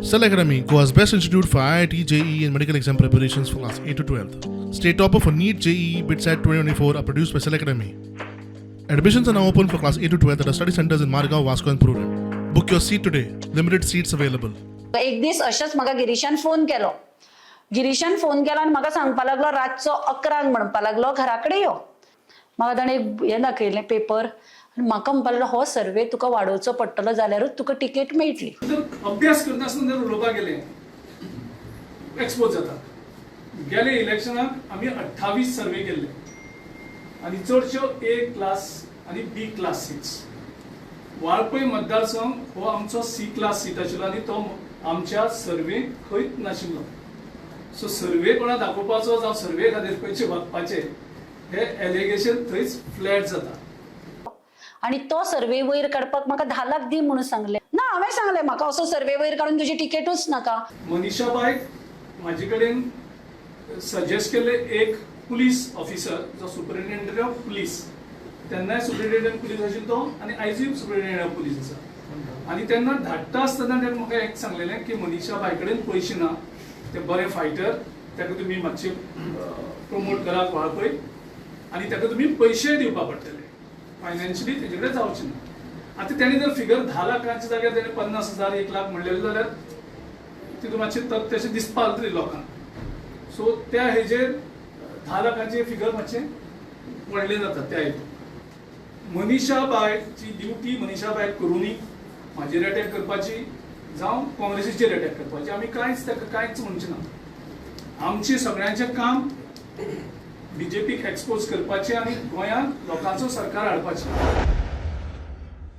Cell Academy, Goa's best institute for IIT, JEE, and medical exam preparations for class 8 to 12. State topper for NEET, JEE, BITSAT 2024 are produced by Cell Academy. Admissions are now open for class 8 to 12 at our study centers in Margao, Vasco, and Prudent. Book your seat today. Limited seats available. एक दीस अशेंच म्हाका गिरीशान phone केलो. गिरीशान phone केलो आनी म्हाका सांगपा लागलो रातचो 11 म्हणपा लागलो घरा कडेन यो. म्हाका ताणें एक हें दाखयलें पेपर आनी म्हाका म्हणपा लागलो हो सर्वे तुका वाडोवचो पडटलो जाल्यारूच तुका टिकेट मेळटली. तर अभ्यास करनासतना जर उलोवपाक गेले एक्सपोज जाता. गेले इलेक्शनाक आमी 28 सर्वे केल्ले आनी चडश्यो ए क्लास आनी बी क्लास सीट्स. वाळपय मतदारसंघ हो आमचो सी क्लास सीट आशिल्लो आनी तो आमच्या सर्वे खंयच नाशिल्लो. सो सर्वे कोणा दाखोवपाचो जावं सर्वे खातीर पयशे मागपाचे हे एलिगेशन थंयच फ्लॅट जाता. आनी तो सर्वे वयर काडपाक म्हाका 10 लाख दी म्हणून सांगलें ना. हांवें सांगलें म्हाका असो सर्वे वयर काडून तुजी टिकेटूच नाका. मनीषा बायक म्हाजे कडेन सजेस्ट केल्ले एक पुलीस ऑफिसर जो सुपरिटेंडंट ऑफ पुलीस, तेन्नाय सुपरिटेंडंट पुलीस आशिल्लो तो आनी आयजूय सुपरिटेंडंट ऑफ पुलीस आसा. आनी तेन्ना धाडटा आसतना ताणें म्हाका एक सांगलेलें की मनीषा बाय कडेन पयशे ना, ते बरे फायटर, ताका तुमी मातशे प्रमोट करात वाळपय आनी ताका तुमी पयशे दिवपा पडटले, फायनान्शियली तेजे कडेन जावचें ना. आतां तेणें जर फिगर 10 लाखांच्या जाग्यार तेणें 50,000 1 लाख म्हणलेलें जाल्यार तितून मातशें तथ्य अशें दिसपाक तरी लोकांक. सो त्या हेजेर 10 लाखांचे फिगर मातशें व्हडलें जाता. त्या हितून मनीषा बायची ड्युटी मनीषा बायक करुनी म्हाजेर अटॅक करपाची जावं काँग्रेसीचेर अटॅक करपाची, आमी कांयच ताका कांयच म्हणचे ना. आमचें सगळ्यांचें काम बीजेपीक एक्सपोज करपाचें आनी गोंयांत लोकांचो सरकार हाडपाचें.